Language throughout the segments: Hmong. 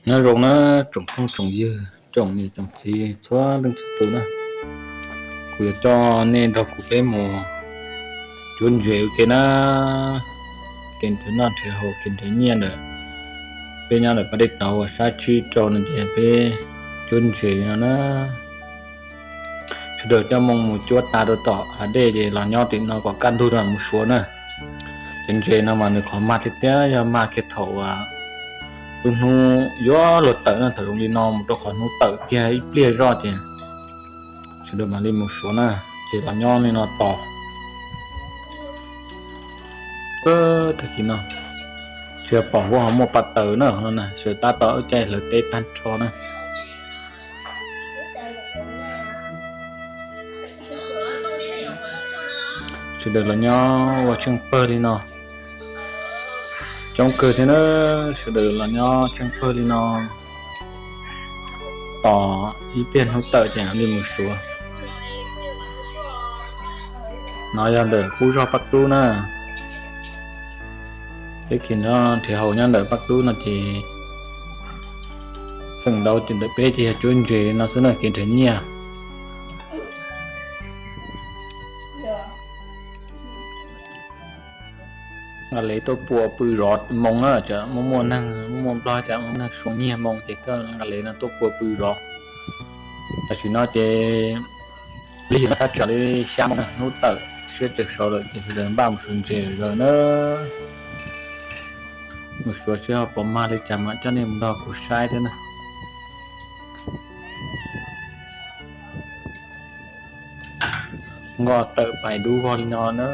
Nyob zoo na tsoom phooj tsoom ywg, tsoom niam tsoom txiv txhua leej txhua tus na. Kuv yuav coj nej nrog kuv peb mus cuab ntses ua ke na. Kev nrhiav noj nrhiav haus kev nrhiav nyiaj ntawm peb nyob ntawm pas dej tauv uas sab tsib rau no ces peb cuab ntses no na. Sawv daws coj moo mus cuab tas rau tom hav dej ces los nyob tim no kom kaj ntug rau mus suav na. Cov ntses no mas nws qhov mag tiag tiag yog mag kiag thaum uas lub hnub yuav luag tawm na, thaum zoo li no mus rau qhov hnub tawm kiag ib pliag zoj ces sawv daws mam li mus suav na. Ces los nyob li no tos. Tag kis no tsis pom huab ho muaj paj taws na, qhov no na sawv tab tom caij hlawv teb tag nrho na. Sawv daws los nyob ua tsheej pawg li no. Coob kawg thiab na, sawv daws los nyob tsheej pawg li no tos ib pliag hnub tawm ces mam li mus suav. No yog ntawm qub zog Paj Tub na. Peb kev nrhiav haus nyob ntawm Paj Tub no ces feem ntau ces ntawm peb ces yog cuab ntses no xwb na, kev nrhiav nyiaj. Nqa lev tuaj pua pw zov moo na, tsam muaj muaj neeg, muaj muaj nplog tsam muaj neeg xyuas nyiag moo ces koj nqa lev no tuaj pua pw zov. Tam sim no ces lig no thaj tsam li xya moo na, hnub tawm siab tawm saud lawm ces sawv daws npaj mus suav ntses lawm na. Mus suav seb ho puas mag li cas mam coj nej mus nrog kuv saib thiab na. Nkoj tawm pais dub vog li no na.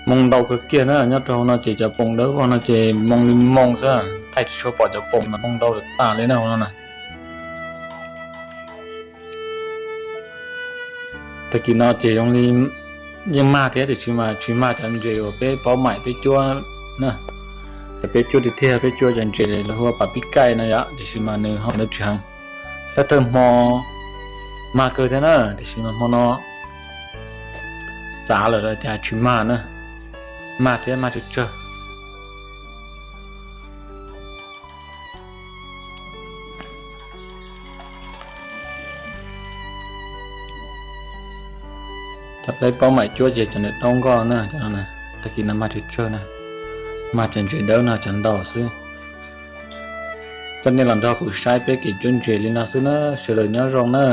Moo ntau kawg kiag na, nyob rau hauv no ces cov poom dawb vog no ces moo li moo xwb, thaij tsis tshua pom cov poom mas moo ntau tas li na hauv no na. Tag kis no ces zoo li yeej mag thiab tiam sis mas tsis mag cov ntses uas peb paub maim peb cuab na. Ces peb cuab tiag tiag peb cuab cov ntses lawv hu ua pas pib kaij no yom, tiam sis mas nws ho ntau tsis heev. Thawj thawj hmo mag kawg thiab na, tiam sis mas hmo no txav lawm los cas tsis mag na, mag thiab mag tsawg tsawg. Cov peb paub maim cuab ces cov ntawm taub nkoj na, tag kis no mag tsawg tsawg na, mag cov ntses dawb no cov ntau xwb. Coj nej los nrog kuv saib peb kev cuab ntses li no xwb na, sawv daws nyob zoo na.